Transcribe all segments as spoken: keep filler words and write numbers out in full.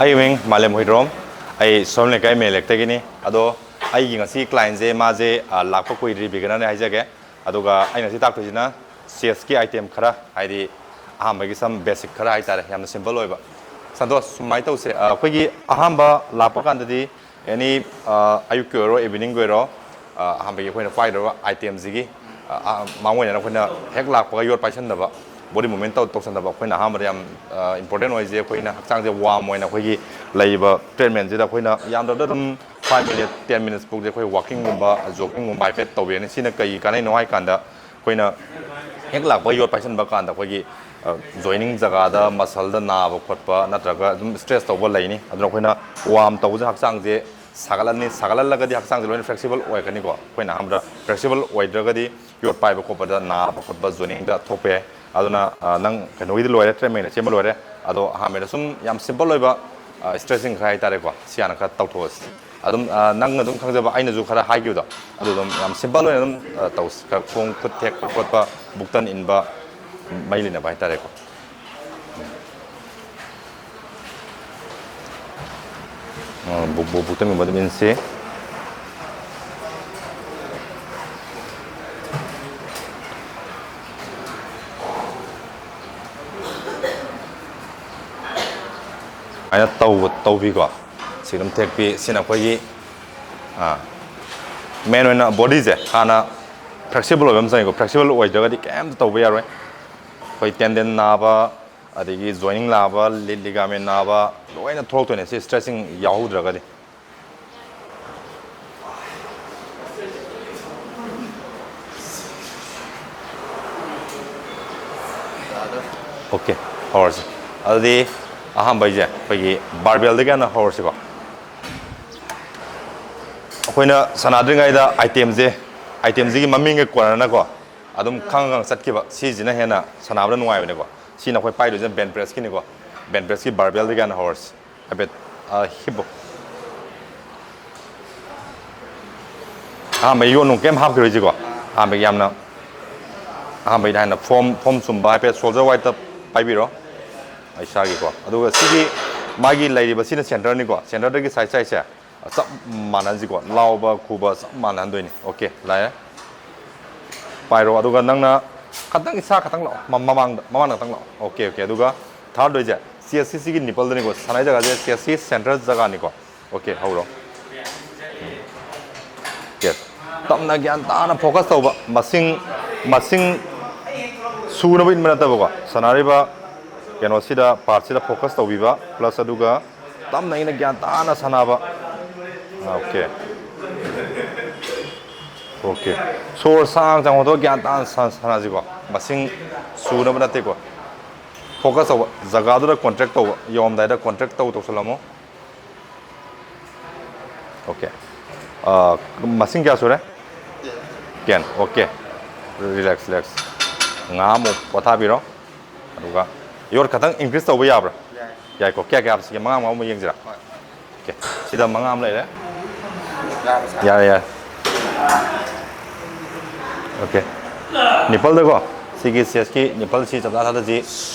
ꯑꯩ ꯃꯤꯡ ꯃꯥꯂꯦꯝ ꯍꯨꯏꯗ꯭ꯔꯣꯝ꯫ ꯑꯩ ꯁꯣꯝ ꯂꯩꯀꯥꯏ ꯃꯦꯂꯦꯛꯇꯒꯤꯅꯤ꯫ ꯑꯗꯣ ꯑꯩꯒꯤ ꯉꯁꯤ ꯀ꯭ꯂꯥꯏꯟꯁꯦ, ꯃꯥꯁꯦ, ꯑ, ꯂꯥꯛꯄ ꯀꯨꯏꯗ꯭ꯔꯤ, ꯕꯤꯒꯅꯔꯅꯦ ꯍꯥꯏꯖꯒꯦ꯫ ꯑꯗꯨꯒ ꯑꯩ ꯉꯁꯤ ꯇꯥꯛꯇꯣꯏꯁꯤꯅ ꯆꯦꯁꯀꯤ ꯑꯥꯏꯇꯦꯝ ꯈꯔ, ꯍꯥꯏꯗꯤ ꯑꯍꯥꯟꯕꯒꯤ ꯁꯝ ꯕꯦꯁꯤꯛ ꯈꯔ ꯍꯥꯏꯇꯥꯔꯦ, ꯌꯥꯝꯅ ꯁꯤꯝꯄꯜ ꯑꯣꯏꯕ꯫ ꯁꯟꯇꯣꯁ, ꯁꯨꯃꯥꯏꯅ ꯇꯧꯁꯦ, ꯑ, ꯑꯩꯈꯣꯏꯒꯤ ꯑꯍꯥꯟꯕ ꯂꯥꯛꯄ ꯀꯥꯟꯗꯗꯤ ꯑꯦꯅꯤ, ꯑ, ꯑꯌꯨꯛꯀꯤ ꯑꯣꯏꯔꯣ, ꯏꯚꯤꯅꯤꯡꯒꯤ ꯑꯣꯏꯔꯣ, ꯑ, ꯑꯍꯥꯟꯕꯒꯤ ꯑꯩꯈꯣꯏꯅ ꯄꯥꯏꯗꯧꯔꯤꯕ ꯑꯥꯏꯇꯦꯝꯁꯤꯒꯤ, ꯑ, ꯑ, ꯃꯥꯡ ꯑꯣꯏꯅꯅ ꯑꯩꯈꯣꯏꯅ ꯍꯦꯛ ꯂꯥꯛꯄꯒ ꯌꯣꯠ ꯄꯥꯏꯁꯟꯗꯕ, ꯕꯣꯗꯤ ꯃꯨꯞꯃꯦꯟ ꯇꯧ-, ꯇꯧꯁꯟꯗꯕ꯫ ꯑꯩꯈꯣꯏꯅ ꯑꯍꯥꯟꯕꯗ ꯌꯥꯝ, ꯑ, ꯏꯝꯄꯣꯔꯇꯦꯟ ꯑꯣꯏꯔꯤꯁꯦ, ꯑꯩꯈꯣꯏꯅ ꯍꯛꯆꯥꯡꯁꯦ ꯋꯥꯔꯝ ꯑꯣꯏꯅ ꯑꯩꯈꯣꯏꯒꯤ ꯂꯩꯔꯤꯕ ꯇ꯭ꯔꯤꯠꯃꯦꯟꯁꯤꯗ ꯑꯩꯈꯣꯏꯅ ꯌꯥꯝꯗ꯭ꯔꯕꯗ ꯑꯗꯨꯝ ꯐꯥꯏꯚ ꯃꯤꯅꯤꯠ, ꯇꯦꯟ ꯃꯤꯅꯤꯠꯁ ꯐꯥꯎꯗꯤ ꯑꯩꯈꯣꯏ ꯋꯥꯀꯤꯡꯒꯨꯝꯕ, ꯖꯣꯒꯤꯡꯒꯨꯝꯕ ꯍꯥꯏꯐꯦꯠ ꯇꯧꯕꯤꯔꯅꯤ꯫ ꯁꯤꯅ ꯀꯩ ꯀꯥꯟꯅꯩꯅꯣ ꯍꯥꯏ ꯀꯥꯟꯗ, ꯑꯩꯈꯣꯏꯅ ꯍꯦꯛ ꯂꯥꯛꯄꯒ ꯌꯣꯠ ꯄꯥꯏꯁꯟꯕ ꯀꯥꯟꯗ ꯑꯩꯈꯣꯏꯒꯤ, ꯑ, ꯖꯣꯏꯅꯤꯡ ꯖꯒꯥꯗ ꯃꯁꯜꯗ ꯅꯥꯕ ꯈꯣꯠꯄ ꯅꯠꯇ꯭ꯔꯒ ꯑꯗꯨꯝ ꯁ꯭ꯇ꯭ꯔꯦꯁ ꯇꯧꯕ ꯂꯩꯅꯤ꯫ ꯑꯗꯨꯅ ꯑꯩꯈꯣꯏꯅ ꯋꯥꯔꯝ ꯇꯧꯕꯁꯦ ꯍꯛꯆꯥꯡꯁꯦ ꯁꯥꯒꯠꯂꯅꯤ꯫ ꯁꯥꯒꯠꯍꯜꯂꯒꯗꯤ ꯍꯛꯆꯥꯡꯁꯦ ꯂꯣꯏꯅ ꯐ꯭ꯂꯦꯛꯁꯤꯕꯜ ꯑꯣꯏꯔꯛꯀꯅꯤꯀꯣ꯫ ꯑꯩꯈꯣꯏꯅ ꯑꯍꯥꯟꯕꯗ ꯐ꯭ꯂꯦꯛꯁꯤꯕꯜ ꯑꯣꯏꯗ꯭ꯔꯒꯗꯤ ꯌꯣꯠ ꯄꯥꯏꯕ ꯈꯣꯠꯄꯗ ꯅꯥꯕ ꯈꯣꯠꯄ, ꯖꯣꯏꯅꯤꯡꯗ ꯊꯣꯛꯄ ꯌꯥꯏ꯫ ꯑꯗꯨꯅ, ꯑ, ꯅꯪ ꯀꯩꯅꯣꯒꯤꯗꯤ ꯂꯣꯏꯔꯦ, ꯇ꯭ꯔꯤꯠꯃꯦꯟ ꯁꯦꯝꯕ ꯂꯣꯏꯔꯦ꯫ ꯑꯗꯣ ꯑꯍꯥꯟꯕꯗ ꯁꯨꯝ ꯌꯥꯝ ꯁꯤꯝꯄꯜ ꯑꯣꯏꯕ, ꯑ, ꯁ꯭ꯇ꯭ꯔꯦꯆꯤꯡ ꯈꯔ ꯍꯥꯏꯇꯥꯔꯦꯀꯣ, ꯁꯤ ꯍꯥꯟꯅ ꯈꯔ ꯇꯧꯊꯣꯛꯑꯁꯤ꯫ ꯑꯗꯨꯝ, ꯑ, ꯅꯪꯅ ꯑꯗꯨꯝ ꯈꯪꯖꯕ, ꯑꯩꯅꯁꯨ ꯈꯔ ꯍꯥꯏꯈꯤꯕꯗꯣ, ꯑꯗꯨ ꯑꯗꯨꯝ ꯌꯥꯝ ꯁꯤꯝꯄꯜ ꯑꯣꯏꯅ ꯑꯗꯨꯝ, ꯑ, ꯇꯧꯁꯤ꯫ ꯈꯔ ꯈꯣꯡ ꯈꯨꯠ ꯊꯦꯛꯄ ꯈꯣꯠꯄ, ꯕꯨꯛꯇꯟ ꯏꯟꯕ, ꯃꯔꯤ ꯂꯩꯅꯕ ꯍꯥꯏꯇꯥꯔꯦꯀꯣ꯫ ꯑ, ꯕꯨꯛ, ꯕꯨꯛ, ꯕꯨꯛꯇꯟꯒꯨꯝꯕ ꯑꯗꯨꯝ ꯏꯟꯁꯤ꯫ ꯁꯨꯃꯥꯏꯅ ꯇꯧꯕ, ꯇꯧꯕꯤꯀꯣ꯫ ꯁꯤ ꯑꯗꯨꯝ ꯊꯦꯛꯄꯤ꯫ ꯁꯤꯅ ꯑꯩꯈꯣꯏꯒꯤ, ꯑꯥ, ꯃꯦꯟ ꯑꯣꯏꯅ ꯕꯣꯗꯤꯁꯦ ꯍꯥꯟꯅ ꯐ꯭ꯂꯦꯛꯁꯤꯕꯜ ꯑꯣꯏꯕ ꯑꯃ ꯆꯪꯉꯤꯀꯣ꯫ ꯐ꯭ꯂꯦꯛꯁꯤꯕꯜ ꯑꯣꯏꯗ꯭ꯔꯒꯗꯤ ꯀꯩꯝꯇ ꯇꯧꯕ ꯌꯥꯔꯣꯏ꯫ ꯑꯩꯈꯣꯏ ꯇꯦꯟꯗꯟ ꯅꯥꯕ, ꯑꯗꯒꯤ ꯖꯣꯏꯅꯤꯡ ꯅꯥꯕ, ꯂꯤ-, ꯂꯤꯒꯥꯃꯦꯟ ꯅꯥꯕ, ꯂꯣꯏꯅ ꯊꯣꯛꯂꯛꯇꯣꯏꯅꯦ ꯁꯤ ꯁ꯭ꯇ꯭ꯔꯦꯆꯤꯡ ꯌꯥꯎꯍꯧꯗ꯭ꯔꯒꯗꯤ꯫ ꯑꯣꯀꯦ, ꯍꯧꯔꯁꯤ꯫ ꯑꯗꯨꯗꯤ ꯑꯍꯥꯟꯕꯩꯁꯦ ꯑꯩꯈꯣꯏꯒꯤ ꯕꯥꯔꯕꯦꯜꯗꯒꯤ ꯍꯥꯟꯅ ꯍꯧꯔꯁꯤꯀꯣ꯫ ꯑꯩꯈꯣꯏꯅ ꯁꯥꯟꯅꯗ꯭ꯔꯤꯉꯩꯗ ꯑꯥꯏꯇꯦꯝꯁꯦ, ꯑꯥꯏꯇꯦꯝꯁꯤꯒꯤ ꯃꯃꯤꯡꯒ ꯀꯣꯟꯅꯅꯀꯣ ꯑꯗꯨꯝ ꯈꯪꯉ ꯈꯪꯉ ꯆꯠꯈꯤꯕ, ꯁꯤꯁꯤꯅ ꯍꯦꯟꯅ ꯁꯥꯟꯅꯕꯗ ꯅꯨꯡꯉꯥꯏꯕꯅꯦꯀꯣ꯫ ꯁꯤꯅ ꯑꯩꯈꯣꯏ ꯄꯥꯏꯗꯣꯏꯁꯤꯅ ꯕꯦꯟ ꯄ꯭ꯔꯦꯁꯀꯤꯅꯤꯀꯣ꯫ ꯕꯦꯟ ꯄ꯭ꯔꯦꯁꯀꯤ ꯕꯥꯔꯕꯦꯜꯗꯒꯤ ꯍꯥꯟꯅ ꯍꯧꯔꯁꯤ꯫ ꯍꯥꯏꯐꯦꯠ, ꯑ, ꯍꯤꯞꯄꯣ꯫ ꯑꯍꯥꯟꯕ ꯌꯣꯠ ꯅꯨꯡ ꯀꯩꯝ ꯍꯥꯞꯈꯤꯔꯣꯏꯁꯤꯀꯣ꯫ ꯑꯍꯥꯟꯕꯒꯤ ꯌꯥꯝꯅ, ꯑꯍꯥꯟꯕꯒꯤꯗ ꯍꯥꯏꯅ ꯐꯣꯝ, ꯐꯣꯝ ꯆꯨꯝꯕ ꯍꯥꯏꯐꯦꯠ ꯁꯣꯜꯖꯔ ꯋꯥꯏꯗꯠꯇ ꯄꯥꯏꯕꯤꯔꯣ꯫ ꯏꯁꯥꯒꯤꯀꯣ꯫ ꯑꯗꯨꯒ ꯁꯤꯒꯤ ꯃꯥꯒꯤ ꯂꯩꯔꯤꯕ ꯁꯤꯅ ꯁꯦꯟꯇꯔꯅꯤꯀꯣ, ꯁꯦꯟꯇꯔꯗꯒꯤ ꯁꯥꯏꯠ ꯁꯥꯏꯠꯁꯦ ꯆꯞ ꯃꯥꯟꯅꯍꯟꯁꯤꯀꯣ, ꯂꯥꯎꯕ ꯈꯨꯕ ꯆꯞ ꯃꯥꯟꯅꯍꯟꯗꯣꯏꯅꯤ꯫ ꯑꯣꯀꯦ, ꯂꯥꯛꯑꯦ꯫ ꯄꯥꯏꯔꯣ, ꯑꯗꯨꯒ ꯅꯪꯅ ꯈꯇꯪ, ꯏꯁꯥ ꯈꯇꯪ ꯂꯥꯛꯑꯣ, ꯃ-, ꯃꯃꯥꯡꯗ, ꯃꯃꯥꯡꯗ ꯈꯇꯪ ꯂꯥꯛꯑꯣ꯫ ꯑꯣꯀꯦ, ꯑꯣꯀꯦ, ꯑꯗꯨꯒ ꯊꯥꯔꯠ ꯑꯣꯏꯁꯦ ꯆꯦꯁꯀꯤ ꯁꯤꯒꯤ ꯅꯤꯄꯜꯗꯅꯤꯀꯣ, ꯁꯥꯟꯅꯩ ꯖꯒꯥꯁꯦ ꯆꯦꯁꯀꯤ ꯁꯦꯟꯇꯔ ꯖꯒꯥꯅꯤꯀꯣ꯫ ꯑꯣꯀꯦ, ꯍꯧꯔꯣ꯫ ꯌꯦꯁ꯫ ꯇꯞꯅ ꯒ꯭ꯌꯥꯟ ꯇꯥꯅ ꯐꯣꯀꯁ ꯇꯧꯕ, ꯃꯁꯤꯡ, ꯃꯁꯤꯡ ꯁꯨꯅꯕ ꯏꯟꯕ ꯅꯠꯇꯕꯀꯣ, ꯁꯥꯟꯅꯔꯤꯕ ꯀꯩꯅꯣꯁꯤꯗ, ꯄꯥꯔꯠꯁꯤꯗ ꯐꯣꯀꯁ ꯇꯧꯕꯤꯕ, ꯄ꯭ꯂꯁ ꯑꯗꯨꯒ ꯇꯞꯅ ꯏꯪꯅ ꯒ꯭ꯌꯥꯟ ꯇꯥꯅ ꯁꯥꯟꯅꯕ꯫ ꯑꯣꯀꯦ꯫ ꯑꯣꯀꯦ꯫ ꯁꯣꯔ ꯁꯥꯡ ꯁꯥꯡ ꯍꯣꯟꯗꯣꯛꯑ ꯒ꯭ꯌꯥꯟ ꯇꯥꯅ ꯁꯥꯟ-, ꯁꯥꯟꯅꯁꯤꯀꯣ꯫ ꯃꯁꯤꯡ ꯁꯨꯅꯕ ꯅꯠꯇꯦꯀꯣ꯫ ꯐꯣꯀꯁ ꯇꯧꯕ꯫ ꯖꯒꯥꯗꯨꯗ ꯀꯣꯟꯇ꯭ꯔꯦꯛ ꯇꯧꯕ꯫ ꯌꯧꯔꯝꯗꯥꯏꯗ ꯀꯣꯟꯇ꯭ꯔꯦꯛ ꯇꯧ ꯇꯧꯁꯜꯂꯝꯃꯣ꯫ ꯑꯣꯀꯦ꯫ ꯑ, ꯃꯁꯤꯡ ꯀꯌꯥ ꯁꯨꯔꯦ? ꯇꯦꯟ꯫ ꯑꯣꯀꯦ꯫ Relax, relax. ꯉꯥꯏꯍꯥꯛ ꯑꯃꯨꯛ ꯄꯣꯊꯥꯕꯤꯔꯣ꯫ ꯑꯗꯨꯒ ꯌꯣꯠ ꯈꯇꯪ ꯏꯟꯀ꯭ꯔꯤꯁ ꯇꯧꯕ ꯌꯥꯕ꯭ꯔꯥ? ꯌꯥꯏ꯫ ꯌꯥꯏꯀꯣ꯫ ꯀꯌꯥ ꯀꯌꯥ ꯍꯥꯞꯁꯤꯒꯦ? ꯃꯉꯥ, ꯃꯉꯥ ꯑꯃ ꯌꯦꯡꯁꯤꯔꯥ? ꯍꯣꯏ꯫ ꯑꯣꯀꯦ꯫ ꯁꯤꯗ ꯃꯉꯥ ꯑꯃ ꯂꯩꯔꯦ꯫ ꯌꯥꯔꯦ, ꯁꯥꯔ꯫ ꯌꯥꯔꯦ, ꯌꯥꯔꯦ꯫ ꯑꯣꯀꯦ꯫ ꯅꯤꯄꯜꯗꯀꯣ, ꯁꯤꯒꯤ ꯆꯦꯁꯀꯤ ꯅꯤꯄꯜꯁꯤ ꯆꯞ ꯆꯥ ꯊꯥꯗꯁꯤ꯫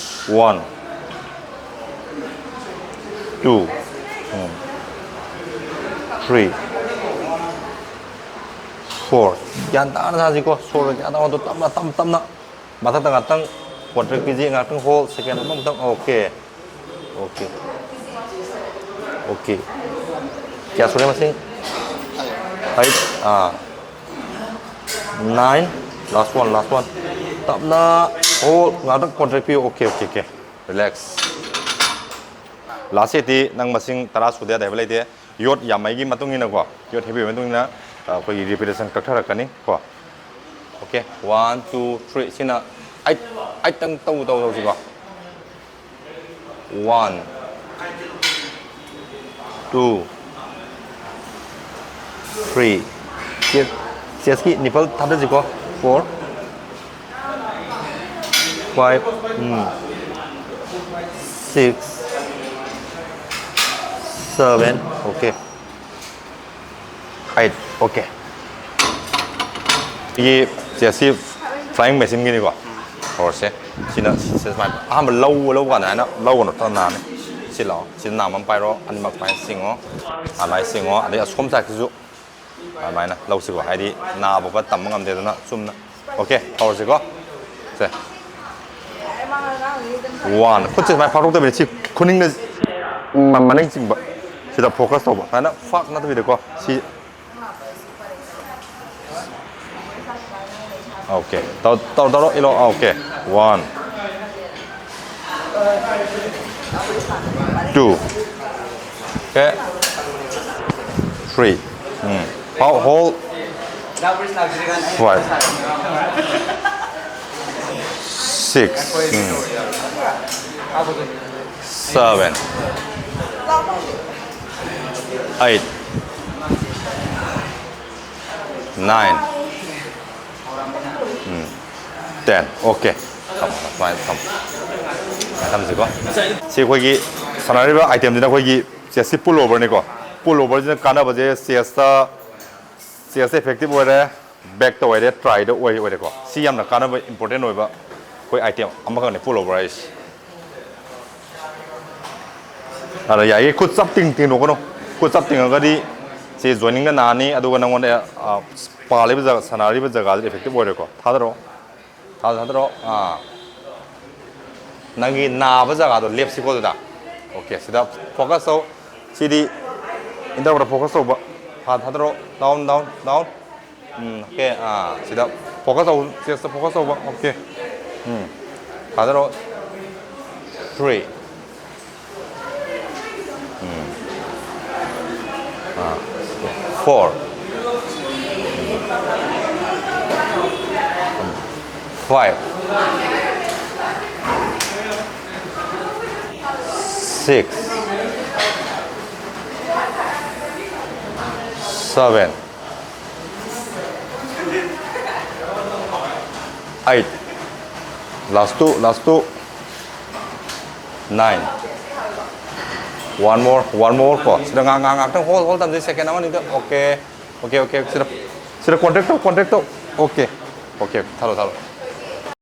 ꯋꯥꯟ, ꯇꯨ, ꯎꯝ, ꯊ꯭ꯔꯤ, ꯐꯣꯔ꯫ ꯒ꯭ꯌꯥꯟ ꯇꯥꯅ ꯁꯥꯁꯤꯀꯣ꯫ ꯁꯣꯔ ꯒ꯭ꯌꯥꯟ ꯇꯥꯅ ꯍꯣꯟꯗꯣꯛ-, ꯇꯞꯅ, ꯇꯞ ꯇꯞꯅ꯫ ꯃꯊꯛꯇ ꯉꯥꯛꯇꯪ ꯀꯣꯟꯇ꯭ꯔꯦꯛ ꯄꯤꯁꯤ, ꯉꯥꯛꯇꯪ ꯍꯣꯜ, ꯁꯦꯀꯦꯟ ꯑꯃꯃꯨꯛꯇꯪ꯫ ꯑꯣꯀꯦ꯫ ꯑꯣꯀꯦ꯫ ꯑꯣꯀꯦ꯫ ꯀꯌꯥ ꯁꯨꯔꯦ ꯃꯁꯤꯡ? ꯑꯩꯠ꯫ ꯑꯥ꯫ ꯅꯥꯏꯟ꯫ ꯂꯥꯁ ꯋꯥꯟ, ꯂꯥꯁ ꯋꯥꯟ꯫ ꯇꯞꯅ ꯍꯣꯜ, ꯉꯥꯛꯇꯪ ꯀꯣꯟꯇ꯭ꯔꯦꯛ ꯄꯤꯌꯨ꯫ Okay, okay, okay. ꯔꯤꯂꯦꯛꯁ꯫ ꯂꯥꯁ ꯁꯦꯠꯇꯤ ꯅꯪ ꯃꯁꯤꯡ ꯇꯔꯥ ꯁꯨꯗ ꯌꯥꯗꯦ ꯍꯥꯏꯕ ꯂꯩꯇꯦ꯫ ꯌꯣꯠ ꯌꯥꯝꯃꯩꯒꯤ ꯃꯇꯨꯡ ꯏꯟꯅꯀꯣ, ꯌꯣꯠ ꯍꯦꯚꯤ ꯑꯣꯏꯕꯒꯤ ꯃꯇꯨꯡ ꯏꯟꯅ, ꯑ, ꯑꯩꯈꯣꯏꯒꯤ ꯔꯤꯄꯤꯇꯦꯁꯟ ꯀꯛꯊꯔꯛꯀꯅꯤ ꯀꯣ꯫ Okay, one, two, three. ꯁꯤꯅ ꯑꯩꯠ, ꯑꯩꯠꯇꯪ ꯇꯧ, ꯇꯧ, ꯇꯧꯁꯤꯀꯣ꯫ One, two, three. ꯆꯦꯁ-, ꯆꯦꯁꯀꯤ ꯅꯤꯄꯜ ꯊꯥꯗꯁꯤꯀꯣ꯫ Four, five, um, six, seven. Okay. Eight. Okay. ꯁꯤꯒꯤ ꯆꯦꯁꯁꯤ ꯐ꯭ꯂꯥꯏꯌꯤꯡ ꯃꯦꯆꯤꯟꯒꯤꯅꯤꯀꯣ꯫ ꯍꯧꯔꯁꯦ꯫ ꯁꯤꯅ, ꯁꯤ-, ꯁꯤ ꯁꯨꯃꯥꯏꯅ ꯑꯍꯥꯟꯕ ꯂꯧ-, ꯂꯧꯕ ꯀꯥꯟꯗ ꯍꯥꯏꯅ ꯂꯧꯒꯅꯨ, ꯇꯞꯅ ꯅꯥꯅꯤ꯫ ꯁꯤ ꯂꯥꯛꯑꯣ꯫ ꯁꯤ ꯅꯥꯝ ꯑꯃ ꯄꯥꯏꯔꯣ꯫ ꯑꯅꯤꯃꯛ ꯁꯨꯃꯥꯏꯅ ꯆꯤꯡꯉꯣ꯫ ꯑꯗꯨꯃꯥꯏꯅ ꯆꯤꯡꯉꯣ꯫ ꯑꯗꯩ ꯑꯁꯣꯝ ꯁꯥꯏꯠꯀꯤꯁꯨ ꯑꯗꯨꯃꯥꯏꯅ ꯂꯧꯁꯤꯀꯣ꯫ ꯍꯥꯏꯗꯤ ꯅꯥꯕꯒ ꯇꯝꯕ ꯉꯝꯗꯦ꯫ ꯑꯗꯨꯅ ꯆꯨꯝꯅ꯫ ꯑꯣꯀꯦ, ꯍꯧꯔꯁꯤꯀꯣ꯫ ꯁꯦ꯫ ꯋꯥꯟ꯫ ꯈꯨꯠꯁꯦ ꯁꯨꯃꯥꯏꯅ ꯐꯥꯛꯇꯣꯛꯇꯕꯤꯗ ꯁꯤ ꯈꯨꯅꯤꯡꯅ ꯃ-, ꯃꯅꯤꯡ ꯆꯤꯡꯕ꯫ ꯁꯤꯗ ꯐꯣꯀꯁ ꯇꯧꯕ꯫ ꯁꯨꯃꯥꯏꯅ ꯐꯥꯛ ꯅꯠꯇꯕꯤꯗꯀꯣ꯫ ꯁꯤ꯫ ꯑꯣꯀꯦ꯫ ꯇꯧ-, ꯇꯧ-, ꯇꯧꯔꯣ, ꯏꯜꯂꯣ꯫ Okay. One. Two. Okay. Three. Um. ꯍꯣ-, hold. Five. Six. Um. Seven. Eight. Nine. Um. Ten. Okay. ꯊꯝꯃꯣ, ꯁꯨꯃꯥꯏꯅ ꯊꯝꯃꯣ꯫ ꯁꯨꯃꯥꯏꯅ ꯊꯝꯁꯤꯀꯣ꯫ ꯁꯤ ꯑꯩꯈꯣꯏꯒꯤ ꯁꯥꯟꯅꯔꯤꯕ ꯑꯥꯏꯇꯦꯝꯁꯤꯅ ꯑꯩꯈꯣꯏꯒꯤ ꯆꯦꯁꯀꯤ ꯄꯨꯜ ꯑꯣꯚꯔꯅꯤꯀꯣ꯫ ꯄꯨꯜ ꯑꯣꯚꯔꯁꯤꯅ ꯀꯥꯟꯅꯕꯁꯦ ꯆꯦꯁꯇ, ꯆꯦꯁꯇ ꯏꯐꯦꯛꯇꯤꯚ ꯑꯣꯏꯔꯦ, ꯕꯦꯛꯇ ꯑꯣꯏꯔꯦ, ꯇ꯭ꯔꯥꯏꯗ ꯑꯣꯏ-, ꯑꯣꯏꯔꯦꯀꯣ꯫ ꯁꯤ ꯌꯥꯝꯅ ꯀꯥꯟꯅꯕ ꯏꯝꯄꯣꯔꯇꯦꯟ ꯑꯣꯏꯕ ꯑꯩꯈꯣꯏ ꯑꯥꯏꯇꯦꯝ ꯑꯃꯈꯛꯅꯤ ꯄꯨꯜ ꯑꯣꯚꯔ ꯍꯥꯏꯁꯦ꯫ ꯑꯗ ꯌꯥꯏꯌꯦ, ꯈꯨꯠ ꯆꯞ ꯇꯤꯡ ꯇꯤꯡꯊꯣꯛꯀꯅꯨ꯫ ꯈꯨꯠ ꯆꯞ ꯇꯤꯡꯉꯒꯗꯤ ꯁꯤ ꯖꯣꯏꯅꯤꯡꯗ ꯅꯥꯅꯤ, ꯑꯗꯨꯒ ꯅꯪꯉꯣꯟꯗ, ꯑ, ꯄꯥꯜꯂꯤꯕ ꯖꯒꯥ, ꯁꯥꯟꯅꯔꯤꯕ ꯖꯒꯥꯗꯨꯗꯤ ꯏꯐꯦꯛꯇꯤꯚ ꯑꯣꯏꯔꯣꯏꯀꯣ꯫ ꯊꯥꯗꯔꯛꯑꯣ꯫ ꯊꯥꯗꯔꯣ, ꯊꯥꯗꯔꯣ꯫ ꯑꯥ꯫ ꯅꯪꯒꯤ ꯅꯥꯕ ꯖꯒꯥꯗꯣ ꯂꯦꯞꯁꯤꯀꯣ ꯑꯗꯨꯗ꯫ ꯑꯣꯀꯦ, ꯁꯤꯗ ꯐꯣꯀꯁ ꯇꯧ꯫ ꯁꯤꯗꯤ ꯏꯟꯇꯔꯚꯦꯜꯗ ꯐꯣꯀꯁ ꯇꯧꯕ꯫ ꯊꯥ-, ꯊꯥꯗꯔꯣ꯫ Down, down, down. Um, okay, ah, ꯁꯤꯗ ꯐꯣꯀꯁ ꯇꯧ, ꯆꯦꯁꯇ ꯐꯣꯀꯁ ꯇꯧꯕ, ꯑꯣꯀꯦ꯫ ꯎꯝ, ꯊꯥꯗꯔꯣ꯫ Three. Um. Ah, four. Five. Six. Seven. Eight. Last two, last two. Nine. One more, one more ꯀꯣ꯫ ꯁꯤꯗ ꯉꯥꯏꯍꯥꯛ, ꯉꯥꯏꯍꯥꯛ, ꯉꯥꯏꯍꯥꯛꯇꯪ ꯍꯣꯜ, ꯍꯣꯜ ꯇꯝꯁꯤ, ꯁꯦꯀꯦꯟ ꯑꯃ ꯑꯅꯤꯗ꯫ Okay, okay, okay. ꯁꯤꯗ, ꯁꯤꯗ ꯀꯣꯟꯇꯦꯛ ꯇꯧ, ꯀꯣꯟꯇꯦꯛ ꯇꯧ꯫ ꯑꯣꯀꯦ, ꯑꯣꯀꯦ, ꯊꯥꯗꯣꯛ, ꯊꯥꯗꯣꯛ꯫